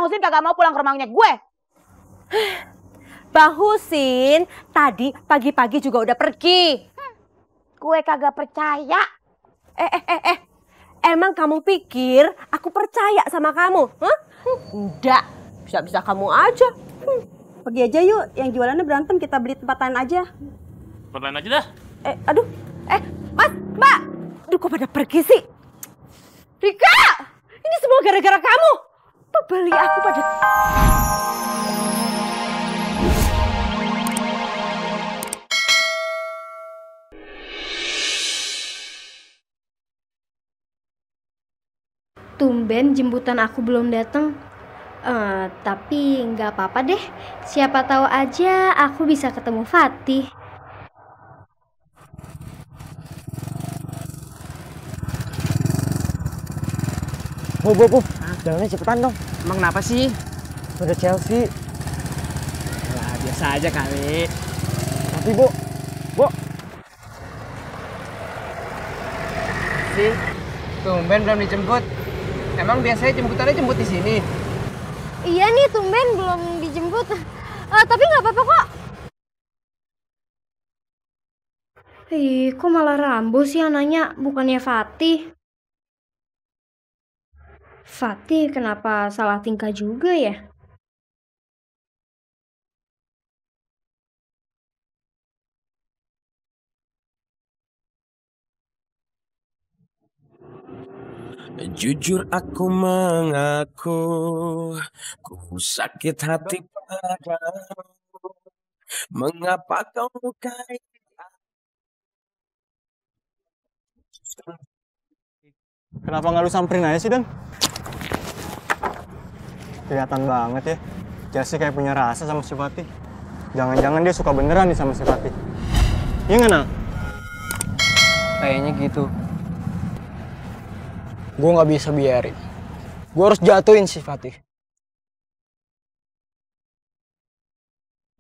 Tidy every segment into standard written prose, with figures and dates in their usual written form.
Husin kagak mau pulang ke rumahnya gue. Bang Husin tadi pagi-pagi juga udah pergi. Gue kagak percaya. Emang kamu pikir aku percaya sama kamu? Enggak, bisa-bisa kamu aja. Pergi aja yuk, yang jualannya berantem kita beli tempat lain aja. Tempat lain aja dah. Mas, Mbak. Aduh, kok pada pergi sih? Rika, ini semua gara-gara kamu. Pembeli aku pada... Tumben jemputan aku belum datang. Tapi nggak apa-apa deh. Siapa tahu aja aku bisa ketemu Fatih. Bu, jalannya cepetan dong. Emang kenapa sih? Udah Chelsea. Nah, biasa aja kali. Tapi Bu. Sih, tumben belum dijemput. Emang biasanya jemputannya jemput di sini? Iya nih, tumben belum dijemput. Tapi nggak apa-apa kok. Kok malah Rambo sih yang nanya, bukannya Fatih? Fatih kenapa salah tingkah juga ya? Jujur aku mengaku, ku sakit hati padamu. Mengapa kau lukai? Kenapa nggak lu samperin aja sih, Dan? Kelihatan banget ya. Chelsea kayak punya rasa sama si Fatih. Jangan-jangan dia suka beneran nih sama si Fatih. Iya nggak, Nang? Kayaknya gitu. Gue nggak bisa biarin. Gue harus jatuhin si Fatih.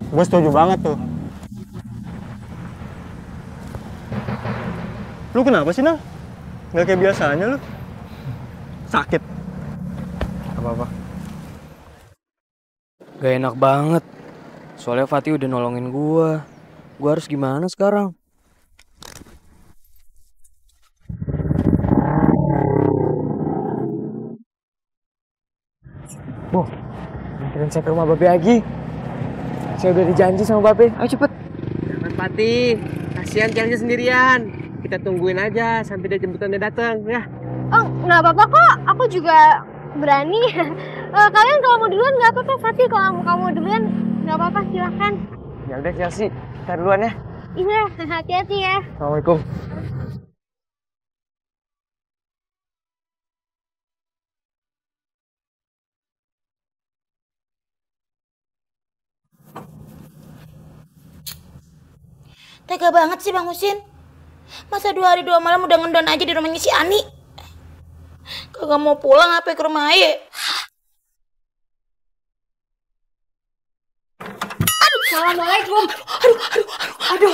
Gue setuju banget tuh. Lu kenapa sih, Nang? Nggak kayak biasanya lu. Sakit. Apa-apa. Gak enak banget. Soalnya Fatih udah nolongin gue. Gue harus gimana sekarang? Bu, anterin saya ke rumah Babe lagi. Saya udah dijanji sama Babe. Ayo cepet. Jangan Fatih. Kasihan Chelsea sendirian. Kita tungguin aja sampai dia jemputannya datang ya. Oh, nggak apa-apa kok. Aku juga berani. Kalian kalau mau duluan nggak apa-apa. Fatih kalau kamu mau duluan nggak apa-apa, silahkan. Ya udah Chelsea, kita duluan ya. Iya, hati-hati ya. Assalamualaikum. Tega banget sih Bang Husin. Masa 2 hari 2 malam udah ngendon aja di rumahnya si Ani. Kagak mau pulang apa ke rumah Aye. Assalamualaikum. Aduh,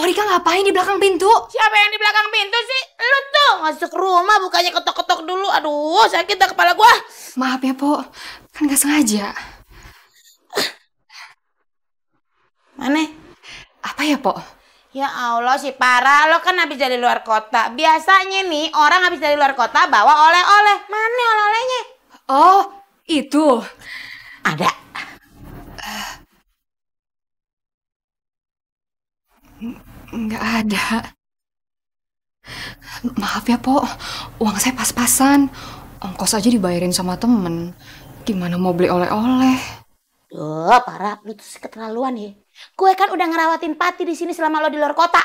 Rika ngapain di belakang pintu? Siapa yang di belakang pintu sih? Lu tuh masuk rumah bukannya ketok-ketok dulu. Aduh, sakit dah kepala gua. Maaf ya, Po. Kan gak sengaja. Mana? Apa ya, Po? Ya Allah si parah, lo kan habis dari luar kota. Biasanya nih orang habis dari luar kota bawa oleh-oleh. Mana oleh-olehnya? Oh, itu. Ada. Nggak ada. Maaf ya, Po. Uang saya pas-pasan. Ongkos aja dibayarin sama temen. Gimana mau beli oleh-oleh? Duh, parah. Lu tuh keterlaluan ya. Gue kan udah ngerawatin Pati di sini selama lo di luar kota.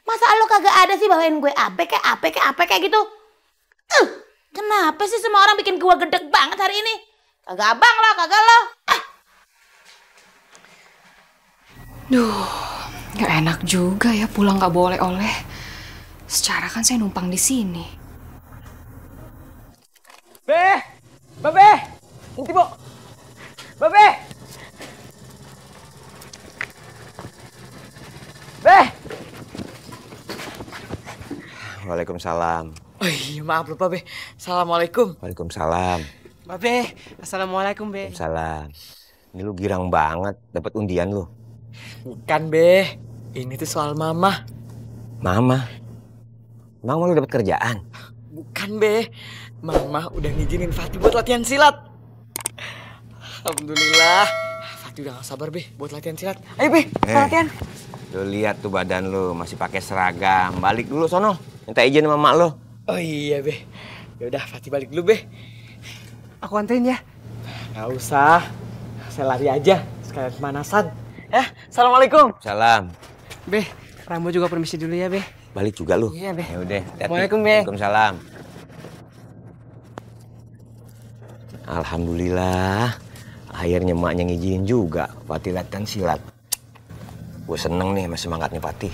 Masa lo kagak ada sih bawain gue apa kayak gitu? Kenapa sih semua orang bikin gue gedek banget hari ini? Kagak abang lo, kagak lo. Duh, nggak enak juga ya pulang nggak boleh oleh. Secara kan saya numpang di sini. Babe, inti Bu. Babe. Waalaikumsalam. Oh iya, maaf lupa Be. Assalamualaikum. Waalaikumsalam. Babe, assalamualaikum be. Salam. Ini lu girang banget, dapat undian lu. Bukan be, ini tuh soal mama. Mama? Mama lu dapat kerjaan? Bukan be, mama udah ngizinin Fatih buat latihan silat. Alhamdulillah, Fatih udah gak sabar be buat latihan silat. Ayo be, latihan. Lu lihat tuh badan lu masih pakai seragam. Balik dulu sono, minta izin sama mak lu. Oh iya be, ya udah Fatih balik dulu be. Aku anterin ya. Gak usah, saya lari aja sekalian pemanasan. Ya, assalamualaikum. Salam. Be, Rambo juga permisi dulu ya be. Balik juga lu. Iya be. Ya udah, hati-hati. Assalamualaikum be. Waalaikumsalam. Alhamdulillah, akhirnya emaknya ngizinin juga Fatih latihan silat. Gue seneng nih sama semangatnya Fatih.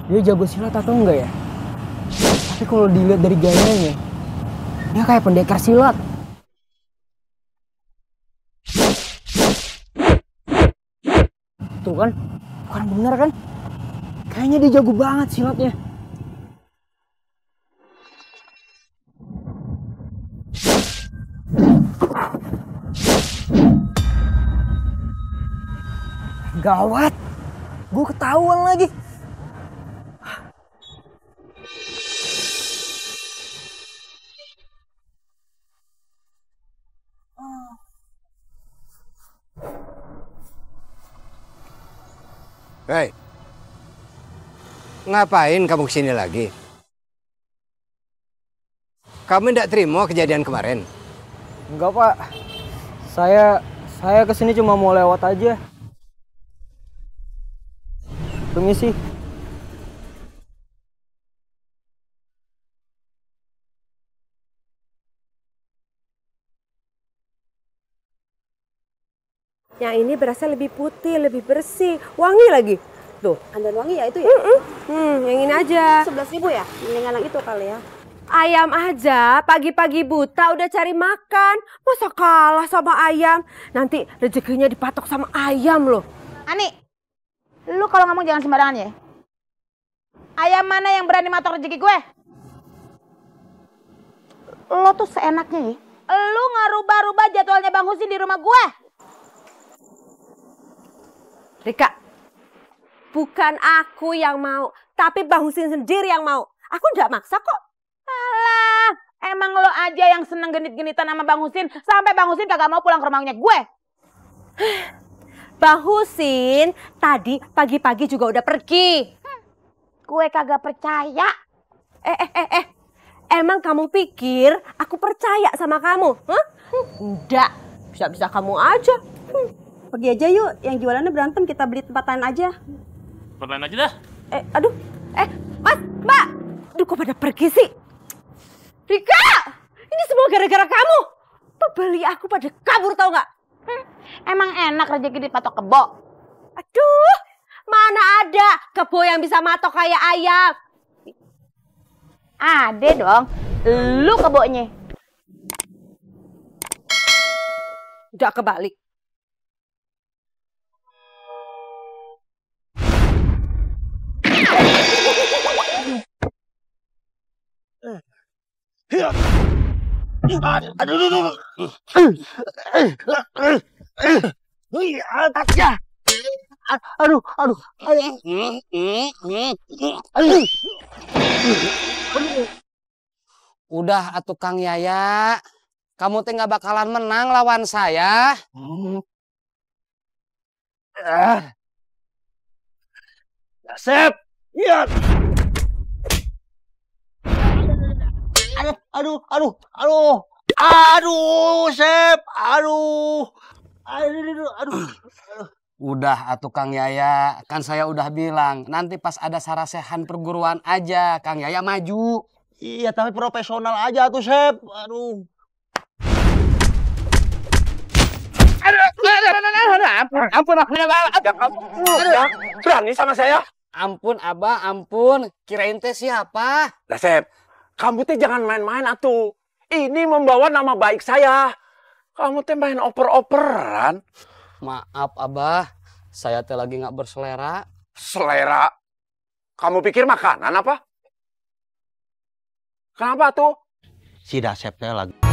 Dia jago silat atau enggak ya? Tapi kalau dilihat dari gayanya, dia kayak pendekar silat. Tuh kan, bukan bener kan? Kayaknya dia jago banget silatnya. Gawat, gue ketahuan lagi. Hei, ngapain kamu kesini lagi? Kamu tidak terima kejadian kemarin? Enggak pak, saya kesini cuma mau lewat aja. Permisi. Yang ini berasnya lebih putih, lebih bersih, wangi lagi. Tuh. Andan wangi ya itu ya? Yang ini aja. 11.000 ya? Mendingan yang itu kali ya. Ayam aja pagi-pagi buta udah cari makan. Masa kalah sama ayam? Nanti rezekinya dipatok sama ayam loh. Ani, lu kalau ngomong jangan sembarangan ya. Ayam mana yang berani matok rezeki gue? Lo tuh seenaknya ya. Lu ngerubah-rubah jadwalnya Bang Husin di rumah gue. Rika, bukan aku yang mau, tapi Bang Husin sendiri yang mau. Aku nggak maksa kok. Alah, emang lo aja yang seneng genit-genitan sama Bang Husin, sampai Bang Husin kagak mau pulang ke rumahnya gue. Bang Husin tadi pagi-pagi juga udah pergi. Gue kagak percaya. Emang kamu pikir aku percaya sama kamu? Enggak, bisa-bisa kamu aja. Pergi aja yuk, yang jualannya berantem kita beli tempat lain aja. Tempat lain aja dah. Mas, Mbak. Aduh, kok pada pergi sih? Rika, ini semua gara-gara kamu. Pembeli aku pada kabur tau nggak? Emang enak rezeki dipatok kebo? Aduh, mana ada kebo yang bisa matok kayak ayam? Ada dong, lu kebonya. Udah kebalik. Udah atuh Kang Yaya, kamu teh nggak bakalan menang lawan saya. Sep, iya. Aduh, Sep, aduh. Udah atuh Kang Yaya, kan saya udah bilang nanti pas ada sarasehan perguruan aja Kang Yaya maju. Iya, tapi profesional aja tuh, Sep. Aduh. Ampun, berani sama saya? Ampun Abah, ampun. Kirain teh siapa? Dasep, kamu teh jangan main-main atuh. Ini membawa nama baik saya. Kamu teh main oper-operan. Maaf Abah, saya teh lagi nggak berselera. Selera? Kamu pikir makanan apa? Kenapa tuh? Si Dasep teh lagi